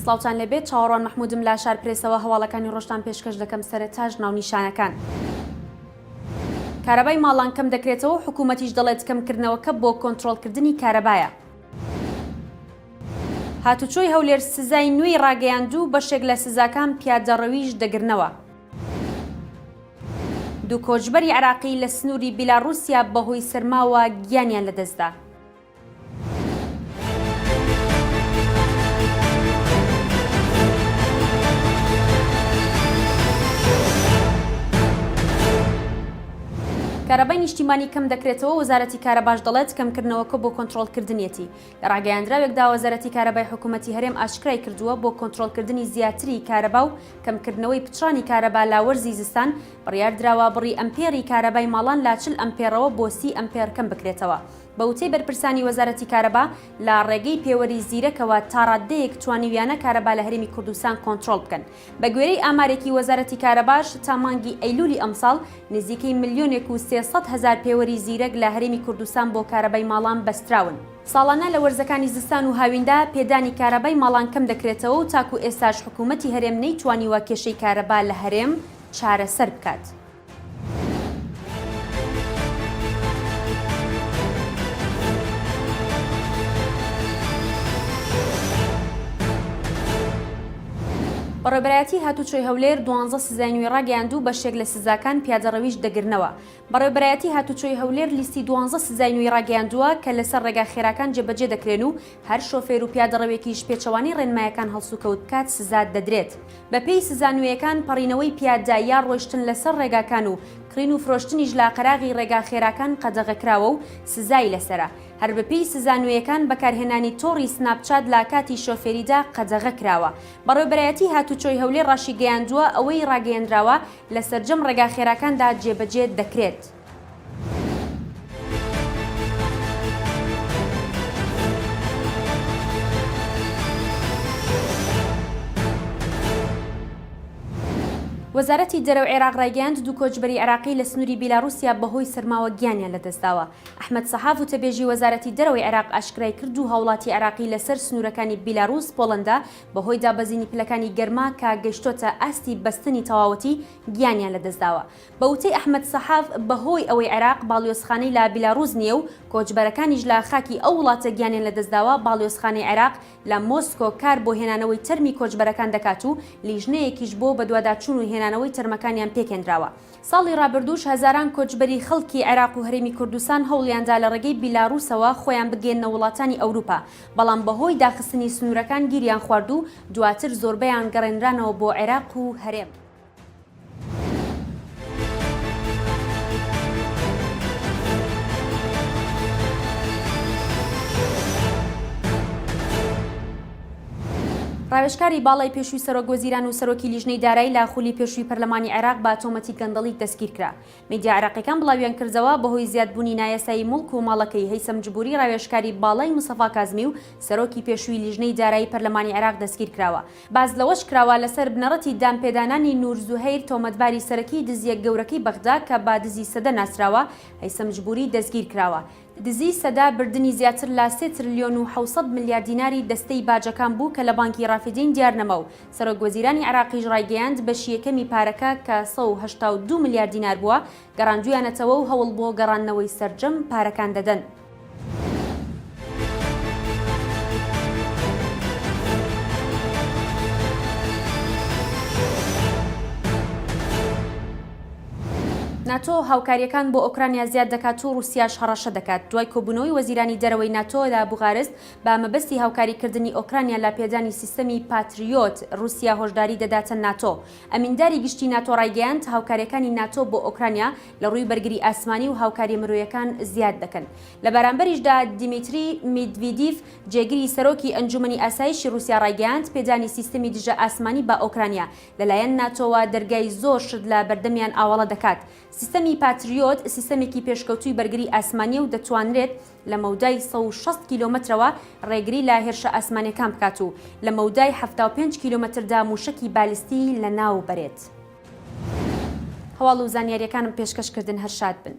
سڵاوتان لێبێت چاوەڕوان مەحمودم لە شار پرێسەوە هەواڵەکانی ڕۆژتان پێشکەش دەکەم سەرەتاش ناونیشانەکان. کارەبای ماڵان کەم دەکرێتەوە و حکوومەتیش دەڵێت کەمکردنەوەکە بۆ کۆنترۆڵکردنی کارەبایە. هاتوچۆی هەولێر سزای نوێی ڕاگەیاند و بەشێک لە سزاکان پیادەڕەویش دەگرنەوە. دوو کۆچبەری عێراقی لە سنووری بیلاڕووسیا بەهۆی سەرماوە گیانیان لەدەستدا. کارەبای نیشتیمانی کەم دەکرێتەوە، وەزارەتی کارەباش دەڵێت کەمکردنەوەکە بۆ کۆنترۆڵکردنیەتی. لە ڕاگەیاندراوێکدا وەزارەتی کارەبای حکوومەتی هەرێم ئاشکرای کردووە، بۆ کۆنترۆڵکردنی زیاتری کارەبا و کەمکردنەوەی پچڕانی کارەبا لە وەرزی زستان، بڕیاردراوە بڕی ئەمپێری کارەبای ماڵان لە 40 ئەمپێڕەوە بۆ 30 ئەمپێر کەم بکرێتەوە. بە وتەی بەرپرسانی وەزارەتی کارەبا، لە ڕێگەی پێوەری زیرەکەوە تاڕاددەیەک توانیویانە کارەبا لە هەرێمی کوردستان کۆنترۆڵ بکەن. بە گوێرەی ئامارێکی وەزارەتی کارەباش، تا مانگی ئەیلولی ئەمساڵ نزیکەی ملیۆنێک و 300 هەزار پێوەری زیرەک لە هەرێمی کوردستان بۆ کارەبای ماڵان بەستراون. ساڵانە لە وەرزەکانی زستان و هاویندا پێدانی کارەبای ماڵان کەم دەکرێتەوە و تاکو ئێستاش حکوومەتی هەرێم نەیتوانیوە کێشەی کارەبا لە هەرێم چارەسەر بکات. بەڕێوەبەرایەتی هاتوچۆی هەولێر دوانزە سزای نوێی ڕاگەیاند و بەشێک لە سزاکان پیادەڕەویش دەگرنەوە. بەڕێوەبەرایەتی هاتوچۆی هەولێر لیستی دوانزە سزای نوێی ڕاگەیاندووە کە لەسەر ڕێگا خێراکان جێبەجێ دەکرێن و هەر شۆفێر و پیادەڕەوێکیش پێچەوانەی ڕێنمایەکان هەڵسوکەوت بکات سزا دەدرێت. بەپێی سزا نوێیەکان پەڕینەوەی پیادە یا ڕۆیشتن لەسەر ڕێگاکان و کڕین و فرۆشتنیش لە قەراغی ڕێگا خێراکان قەدەغەکراوە و سزای لەسەرە. هەر بەپێی سزا نوێیەکان بەکارهێنانی تۆڕی سناپچات لە کاتی شۆفێریدا قەدەغە کراوە. بەڕێوەبەرایەتی هاتوچۆی هەولێر ڕاشیگەیاندووە، ئەوەی ڕاگەیەنراوە لە سەرجەم ڕێگا خێراکاندا جێبەجێ دەکرێت. وەزارەتی دەرەوەی عێراق ڕایگەیاند، دوو کۆچبەری عێراقی لە سنووری بیلاڕووسیا بەهۆی سەرماوە گیانیان لەدەستداوە. ئەحمەد سەحاف وتەبێژی وەزارەتی دەرەوەی عێراق ئاشکرای کرد، دوو هاوڵاتی عێراقی لەسەر سنوورەکانی بیلاڕووس پۆڵەندا بەهۆی دابەزینی پلەکانی گەرما کە گەیشتۆتە ئاستی بەستنی تەواوەتی گیانیان لەدەستداوە. بە وتەی ئەحمەد سەحاف، بەهۆی ئەوەی عێراق باڵیۆزخانەی لە بیلاڕووس نییە و کۆچبەرەکانیش لە خاکی ئەو وڵاتە گیانیان لەدەستداوە، باڵیۆزخانەی عێراق لە مۆسکۆ کار بۆ هێنانەوەی تەرمی کۆچبەرەکان دەکات و لیژنەیەکیش بۆ بەدواداچوون و هێنانەوەی تەرمەکانیان پێکهێنراوە. ساڵی رابردووش هەزاران کۆچبەری خەڵکی عێراق و هەرێمی کوردستان هەوڵیاندا لە ڕێگەی بیلاڕووسەوە خۆیان بگەیەننە وڵاتانی ئەوروپا، بەڵام بەهۆی داخستنی سنوورەکان گیریان خوارد و دواتر زۆربەیان گەڕێنرانەوە بۆ عێراق و هەرێم. ڕاوێژکاری باڵای پێشووی سەرۆک وەزیران و سەرۆکی لیژنەی دارایی لە خولی پێشووی پەرلەمانی عێراق بە تۆمەتی گەندەڵی دەستگیرکرا. میدیا عێراقیەکان بڵاویان کردەوە، بەهۆی زیادبوونی نایاسایی موڵک و ماڵەکەی هەیسەم جبوری ڕاوێژکاری باڵای مستەفا کازمی و سەرۆکی پێشووی لیژنەی دارایی پەرلەمانی عێراق دەستگیرکراوە. باس لەوەش کراوە، لەسەر بنەڕەتی دانپێدانانی نور زوهەیر تۆمەتباری سەرەکی دزییە گەورەکەی بەغدا کە بە دزی سەدە ناسراوە، هەیسەم جبوری دەستگیرکراوە. دزی سەدە بردنی زیاتر لە سێ ترلیۆن و 700 ملیار دیناری دەستەی باجەکان بوو کە لە بانکی ڕافیدەین دیار نەما و سەرۆک وەزیرانی عێراقیش ڕایگەیاند بەشی یەکەمی پارەکە کە 182 ملیار دینار بووە گەڕاندوویانەتەوە و هەوڵ بۆ گەڕاندنەوەی سەرجەم پارەکان دەدەن. ناتۆ هاوکارییەکان بۆ ئۆکرانیا زیاد دەکات و ڕووسیاش هەڕەشە دەکات دوای کۆبوونەوەی وەزیرانی دەرەوەی ناتۆ لە بوغارست بە مەبەستی هاوکاریکردنی ئۆکرانیا لە پێدانی سیستەمی پاتریۆت، ڕووسیا هۆشداری دەداتە ناتۆ. ئەمینداری گشتی ناتۆ ڕایگەیاند، هاوکارییەکانی ناتۆ بۆ ئۆکرانیا لە ڕووی بەرگری ئاسمانی و هاوکارییە مرۆیەکان زیاد دەکەن. لە بەرامبەریشدا دیمیتری میدڤیدیڤ، جێگری سەرۆکی ئەنجوومەنی ئاسایشی ڕووسیا ڕایگەیاند، پێدانی سیستەمی دژە ئاسمانی بە ئۆکرانیا لەلایەن ناتۆوە دەرگای زۆر شت لە بەردەمیان ئاوەڵە دەکات. سیستەمی پاتریۆت سیستەمێکی پێشکەوتووی بەرگری ئاسمانییە و دەتوانرێت لە مەودای 160 کیلۆمەترەوە ڕێگری لە هێرشە ئاسمانییەکان بکات و لە مەودای 75 کیلۆمەتردا مووشەکی بالیستی لەناو بەرێت. هەواڵ و زانیارییەکانم پێشکەش کردن هەر شاد بن.